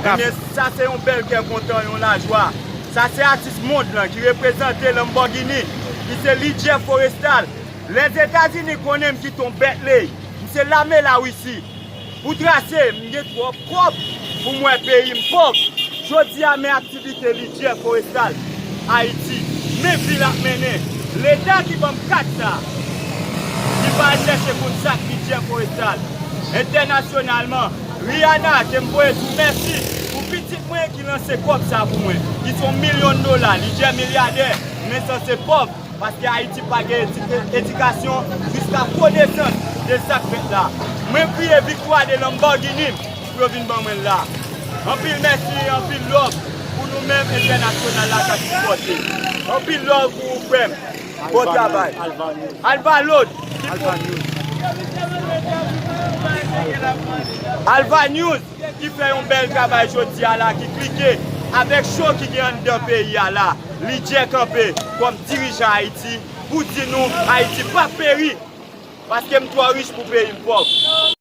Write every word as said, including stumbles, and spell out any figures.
Ebyen, sa se yon bèl kè kontan, yon lajwa. Sa se atis mond lan ki reprezante Lamborghini, ki se Lidjè Forestal. Lèzetazini konnen m kite yon Bentley. M se lame Larisi. Pou trase, m gen twòp kòb pou m wè peyi m pòv. Jodi a, men aktivite Lidjè Forestal Ayiti, men vi l ap mennen. Leta ki ban m kat sa, ki pa al chèche konn sa k Lidjè Forestal. Entènasyonalman, Rihanna, ke m voye tou mèsi pou pitit mwen ki lanse kòb sa pou mwen, ki se yon milyon dola, Lidjè milyadè, men sanse pòv. Paske Ayiti pa gen edi-, edikasyon jiska konesans de sa k fèt la. Mwen kriye viktwa de Lamborghini m pou yo vin ban mwen l la. Anpil mèsi, anpil love pou nou menm entènasyonal la k ap sipòte. Anpil love pou ou, frè m. Bon travay. Alva Lod. Alva News. Ki fè yon bèl travay jodi a la, ki klike avèk cho ki gen anndan peyi a la. Lidjè kanpe kòm dirijan Ayiti pou di nou Ayiti p ap peri, paske m twò rich pou peyi m pòv.